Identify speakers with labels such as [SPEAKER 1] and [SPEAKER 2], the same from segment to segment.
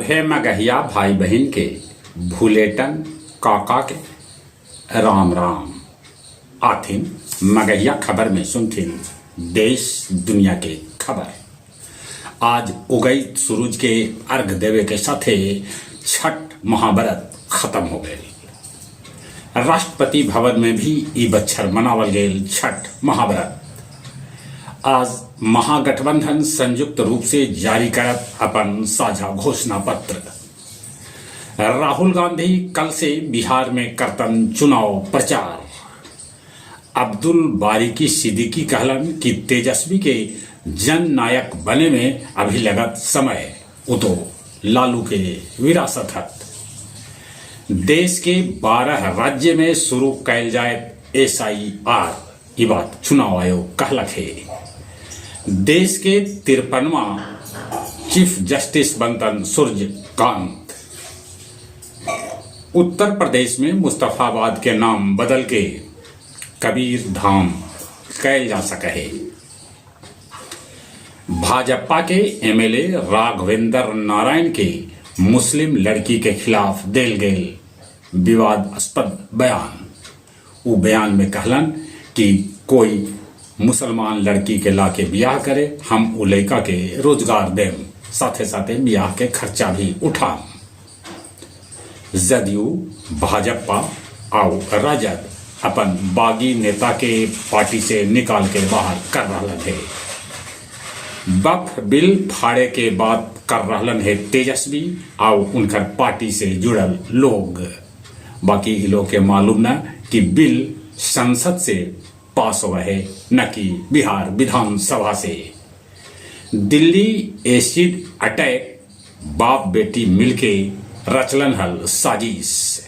[SPEAKER 1] सभे मगहिया भाई बहिन के भुलेटन काका के राम राम। आथिन मगहिया खबर में सुनथिन देश दुनिया के खबर। आज उगइत सुरुज के अर्घ देवे के साथे छठ महाव्रत खत्म हो गेल। राष्ट्रपति भवन में भी ई बच्छर मनावल गेल छठ महाव्रत। आज महागठबंधन संयुक्त रूप से जारी करत अपन साझा घोषणा पत्र। राहुल गांधी कल से बिहार में करतन चुनाव प्रचार। अब्दुल बारी सिद्दीकी कहलन कि तेजस्वी के जननायक बने में अभी लगत समय, उ तो लालू के विरासत हत। देश के 12 राज्य में शुरू कैल जाए एसआईआर, ई बात चुनाव आयोग कहलक हे। देश के 53वां चीफ जस्टिस बनतन सूर्यकांत। उत्तर प्रदेश में मुस्तफाबाद के नाम बदल के कबीर धाम कैल जा सके है। भाजपा के एमएलए राघवेंद्र नारायण के मुस्लिम लड़की के खिलाफ देल गेल विवादास्पद बयान। उ बयान में कहलन कि कोई मुसलमान लड़की के लाके बियाह करे, हम उ लड़का के रोजगार देम, साथे साथे बियाह के खर्चा भी उठाम। जदयू, भाजपा आउ राजद अपन बागी नेता के पार्टी से निकाल के बाहर कर रहलन हे। वक्फ बिल फाड़े के बात कर रहलन हे तेजस्वी आउ उनकर पार्टी से जुड़ल लोग। बाकी इ लोग के मालूम न कि बिल संसद से पास होवे है न कि बिहार विधानसभा से। दिल्ली एसिड अटैक बाप बेटी मिलके रचलन हल साजिश,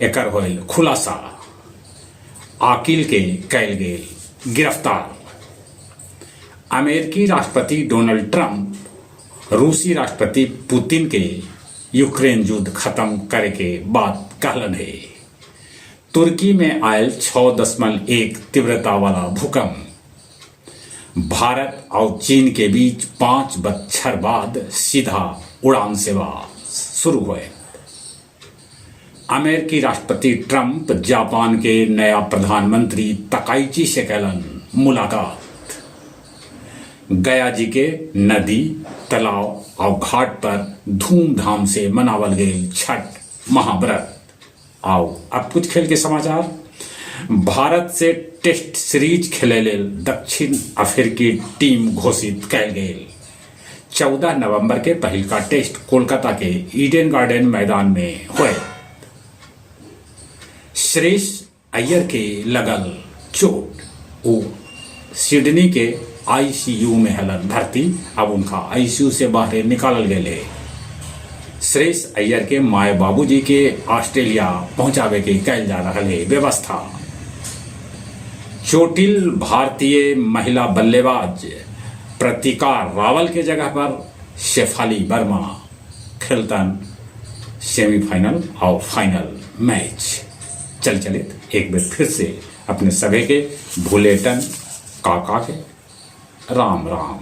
[SPEAKER 1] एकर होल खुलासा। आकिल के कैल गेल गिरफ्तार। अमेरिकी राष्ट्रपति डोनाल्ड ट्रंप रूसी राष्ट्रपति पुतिन के यूक्रेन युद्ध खत्म करे के बात कहलन हे। तुर्की में आयल 6.1 तीव्रता वाला भूकंप। भारत और चीन के बीच 5 बच्छर बाद सीधा उड़ान सेवा शुरू हुए। अमेरिकी राष्ट्रपति ट्रंप जापान के नया प्रधानमंत्री तकाइची से कैलन मुलाकात। गया जी के नदी, तालाब और घाट पर धूमधाम से मनावल गेल छठ महाव्रत। आओ अब कुछ खेल के समाचार। भारत से टेस्ट सीरीज खेले लेल दक्षिण अफ्रीकी टीम घोषित कैल गेल। 14 नवंबर के पहिलका टेस्ट कोलकाता के ईडन गार्डन मैदान में हुए। श्रेयस अय्यर के लगल चोट, वो सिडनी के आईसीयू में हलन भर्ती, अब उनका आईसीयू से बाहर निकालल गए। श्रेयस अय्यर के माए बाबूजी के ऑस्ट्रेलिया पहुंचावे के कैल जा रहा है व्यवस्था। चोटिल भारतीय महिला बल्लेबाज प्रतीका रावल के जगह पर शेफाली वर्मा खेलतन सेमीफाइनल और फाइनल मैच। चल चलित एक बार फिर से अपने सभी के भुलेटन काका के राम राम।